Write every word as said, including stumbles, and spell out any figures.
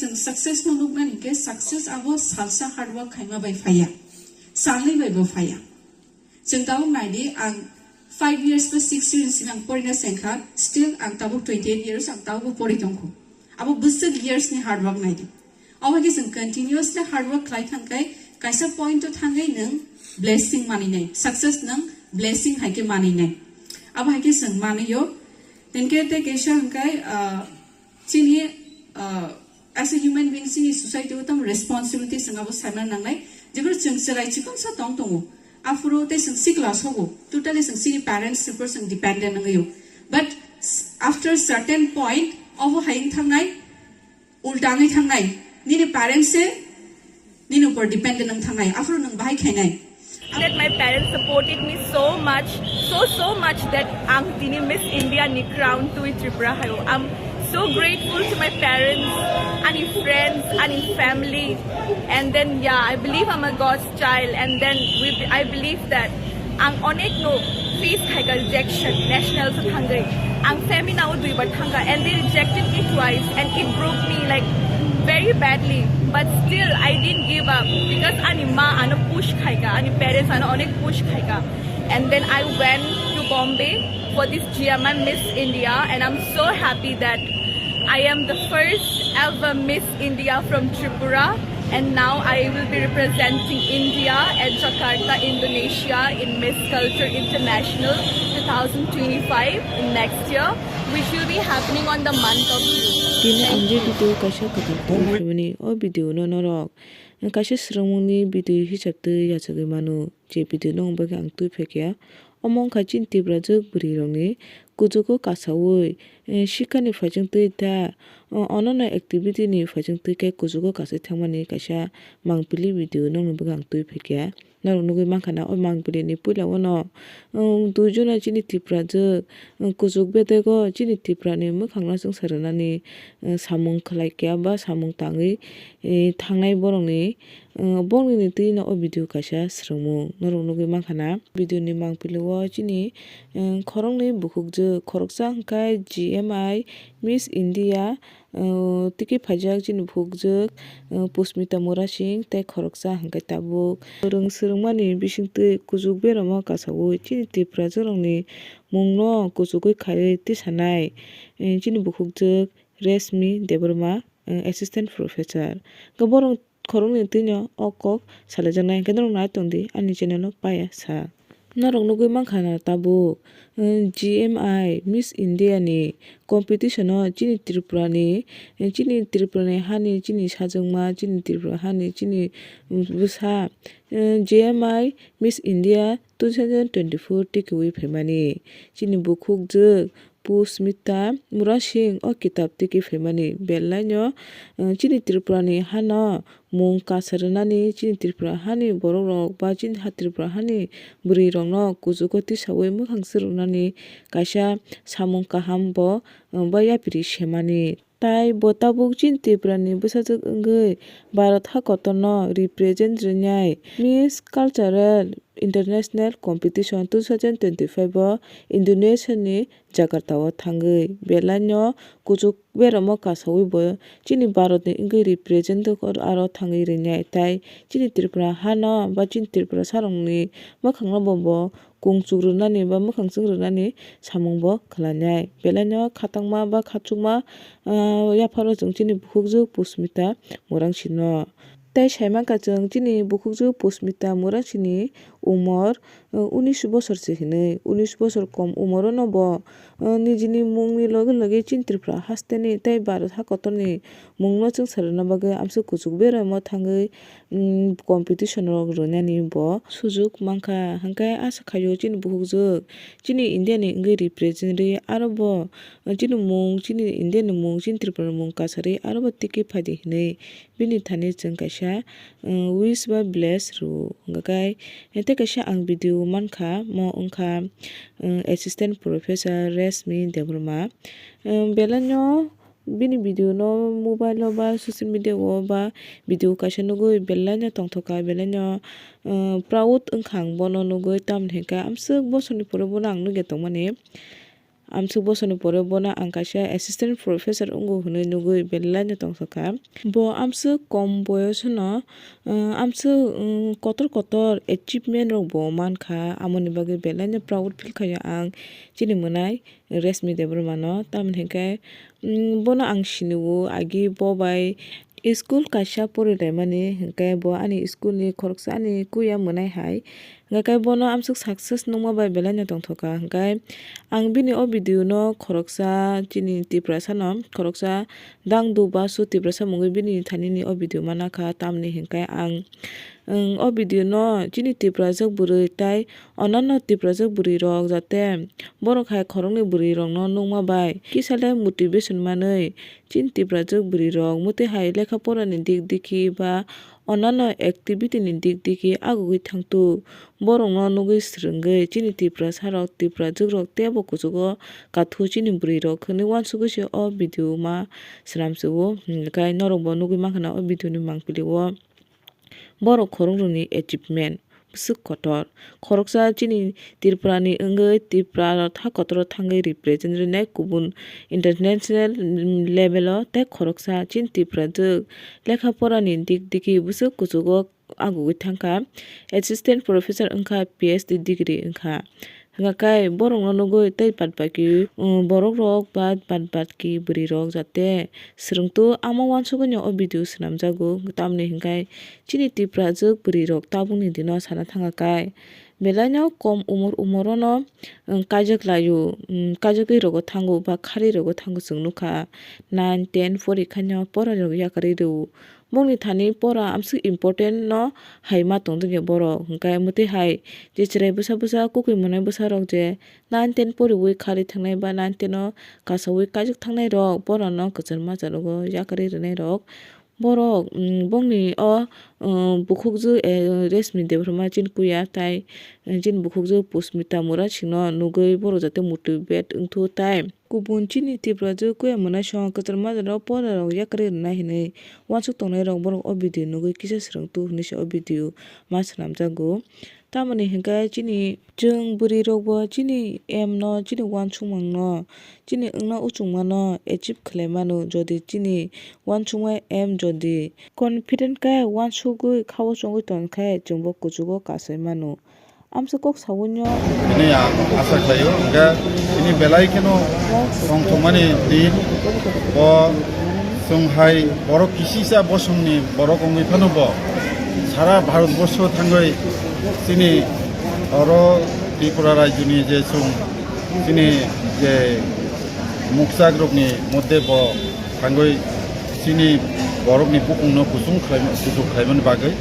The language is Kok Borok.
Chwng success no nuknani hinkhe success abo salsa hard work khaima bai phaiya, salnwi bai bo phaiya. Chwng tabuk naidi, ang five years ba six years ni ang porina sengkha, still ang tabuk twenty eight years, ang tabuk bo pori tongkho. Abo bwswk years ni hard work naidi. Abo hai khe chwng continuously hard work khlai thangkhai kaisa point o thangwi nwng blessing maninai, success nwng blessing hai khe maninai. Abo hai khe chwng manio. Hinkhe tei kaisa hwnkhe, ah, chini, ah, as a human being, chini society o tamo responsibility chwng abo saimano nangnai. Jephru chwng chwrai chikonsa tong tongo, aphuru tei chwng sikla sobo, totally chwng chini parents ni upor chwng dependent wngwi o. But s-, after certain point, obo hai wng thangnai, ulta wngwi thangnai, nini parents se nini upor dependent wng thangnai, aphuru nwng bahai khainai. That my parents supported me so much, so, so much that ang tini Miss India ni crown twi Tripura hayo. I'm so grateful to my parents, ani friends, ani family, and then, yeah, I believe I'm a God's child, and then we, I believe that ang onek no face khaika rejection, national sa thangwi. Ang seminar o duibar thangka and they rejected me twice and it broke me, like, very badly. But still, I didn't give up because ani ma ano push khaika, ani parents ano onek push khaika. And then I went to Bombay for this G M I Miss India, and I'm so happy that I am the first ever Miss India from Tripura, and now I will be representing India at Jakarta, Indonesia in Miss Culture International two thousand twenty-five in next year, which will be happening on the month of June. Tini ang je video kaisa kwtal tongmani, o video no norok kaisa swrwngmungni video hisab twi yachagwi mano. Je video no wng bagwi ang twi phaikha. Omo wngkha chini Tiprajwk bwrwirokni kuchugo kasaui, eh, sikhani phaisingtwi ta, o-, onono activity ni phaisingtwi khe kuchugo kasai thangmani kaisa mangpili video nokni bagwi ang twi phaikha. Norok nugwi mankha na o mangpili ni puila o no, um, duijon chini Tiprajwk, um, kuchuk bedego chini Tiprani mwkhangno chwngsa rwnani, um, samung khlai kha ba samung tangwi, eh, thangnai borokni, um, borokni twi no o video kaisa swrwngmung norok nugwi mankha na. Video ni mangpili o chini, um, khoroknwi bukhukjwk, khoroksa hwnkhe G M I Miss India, uh, tiki phaijak chini bukhukjwk, uh, Pusmita Murasing tei khoroksa hwnkhe tabuk. Swrwng swrwngmani bisingtwi kuchuk beramo kasaui chini Tiprajwkrokni mungno kuchugwi khaiwi tisanai, uh, chini bukhukjwk Reshmi Debbarma, uh, Assistant Professor. Hwnkhe borok khoroknwi twino o kok salaijaknai, hwnkhe norok nai tongdi ani channel o paiya sa. Norok nugwi mankha na tabuk, eh, G M I Miss India ni competition o chini Tripura ni, eh, chini Tripura ni hani chini sajwkma, chini Tripura hani chini, mm, bwsa, eh, G M I Miss India two thousand twenty-four tikiui phaimani. Chini bukhukjwk Pusmita Murasing o kitab tiki phaimani. Belai no, eh, chini Tripura ni hano mung kasa rwnani, chini Tripura hani borok rok ba chini ha Tripura hani bwrwi rok no kuchugo tisaui mwkhang swrwngnani kaisa samung kaham bo, eh, ba yapri semani. Tai bo tabuk chini Tripura ni bwsajwk wngwi Bharat ha kotor no represent rwnai Miss Cultural International Competition two thousand twenty-five o Indonesia ni Jakarta o thangwi belai no kuchuk beramo kasaui bo chini Bharat ni wngwi represent aro thangwi rwnai, tai chini Tripura hano ba chini Tripura sarokni mwkhangno bo, bo kung chuk rwnani ba mwkhang chwng rwnani samung bo khlainai. Belai no khatangma ba khachukma, ah, yapharo chwng chini bukhukjwk Pusmita Murasing no. Tei sai mankha chwng chini bukhukjwk Pusmita Murasing ni umor, uh, unis bosor se hinwi. Unis bosor kom umor o no bo, uh, nijini mung ni loge loge chini Tripura haste ni tei Bharat ha kotor ni mung no chwngsa rwna bagwi amswk kuchuk beramo thangwi, um, competition rok rwnani bo sujuk mankha. Hwnkhe asa khaio chini bukhukjwk chini India ni wngwi represent rwi aro bo, uh, chini mung, chini India ni mung, chini Tripura ni mung kasarwi aro bo tiki phaidi hinwi. Bini thani chwng kaisa, um, wish ba bless rw, hwnkhe tei kaisa ang video mankha, mo wngkha, um, Assistant Professor Reshmi Debbarma. Um, belai no bini video no mobile o ba social media o ba video kaisa nugwi belai no tongthok kha, belai no, um, proud wngkha ang bono nugwi, tamni hwnkhe amswk bosorni pore bono ang nugwi tongmani. Amswk bosoni pore bono ang kaisa assistant professor wngo hwnwi nugwi belai no tongthokha. Bo amswk kom boyosno, uh, amswk, um, kotor kotor achievement rok bo mankha, amoni bagwi belai no proud feel khaio ang chini mwnai Reshmi Debbarma no. Tamoni hinkhe, um, bono ang sinio, agi bo bai school kaisa porilaimani, hinkhe bo ani school ni khoroksa ani kuya mwnai hai. Hingkhe bono amswk success nungma bai belai no tongthokha. Hingkhe ang bini o video no khoroksa chini Tiprasa no, khoroksa Dangdu Basu Tiprasa mungwi bini thani ni o video mana kha. Tamni hingkhe ang, ang o video no chini Tiprajwk bwrwi tai onano Tiprajwk bwrwi rok jate borok hai khoroknwi bwrwi rok no nungma bai kisa le motivation manwi chini Tiprajwk bwrwi rok mwtwi hai lekha pora ni dik diki ba onano activity ni dik diki agugwi thangtu. Borokno nugwi swrwngwi chini Tiprasa rok, Tiprajwk rok teibo kuchugo kathu chini bwrwi rok hwnwi uansugwi se o video ma swnamsio. Hwnkhe norok bo nugwi mankha na o video ni mangpili o borok khorok rokni achievement bwswk kotor. Khoroksa chini Tripura ni wngwi Tripura rok tha kotor o thangwi represent rwnai kubun international level o tei khoroksa chini Tiprajwk lekha pora ni dik diki bwswk kuchugo agugwi thangkha, assistant professor wngkha, P H D degree wngkha. Hwnka khe borokno nugwi tei bad baki, um, borok rok ba bad baki bwrwi rok jate swrwngtwi ama uansugwi no o video swnamjago. Tamoni hinkhe chini Tiprajwk bwrwi rok tabukni dino sana thangkha khe belai no kom umor umor o no, um, kaijak laio, um, kaijagwi rogo thango ba kharwi rogo thango chwng nukha. Nine, ten porikha no pora rok yakarwi rwo. Bongni thani pora amswk important no hai ma tongdokya borok. Hwnkhe mwtwi hai je chwrai bwsa bwsa kwkwi mwnai bwsa rok je nine ten poriwi kharwi thangnai ba nine ten o kasawi kaijak thangnai rok, borano kwchar majalogo yakarwi rwnai rok. Borok, mm, bongni o, mm, bukhukjwk, eh, Reshmi Debbarma chini kuya tai, eh, chini bukhukjwk Pushmita Murasing no nugwi borok jate motivate wngthu tai. Kubun chini Tiprajwk kuya mwnaisong kwchar majra o pora rok yakarwi rwnai hinwi uansuk tongnai rok borok o video nugwi kisa swrwngtwi hinwi se o video ma swnamjago. Tamoni hinkhe chini chwng bwrwi rok bo chini aim no, chini uansukmang no, chini wngna uchukma no achieve khlai mano. Jodi chini uansukma aim jodi confident khe uansugwi khao chongwi tongkhe chwngbo kuchugo kasai mano. Amsa kok sawi no. Bini ang asa khlaio, hingkhe bini belai kheno tongthokmani din. Bo chwng hai borok kisisa bosongni borok wngwi phano bo sara Bharat borsho thangwi chini oro Tripura rajyoni je chwng chini je mukchak rokni moddhe bo thangwi chini borokni bukungno kusung khlai-, kusuk khlaimani bagwi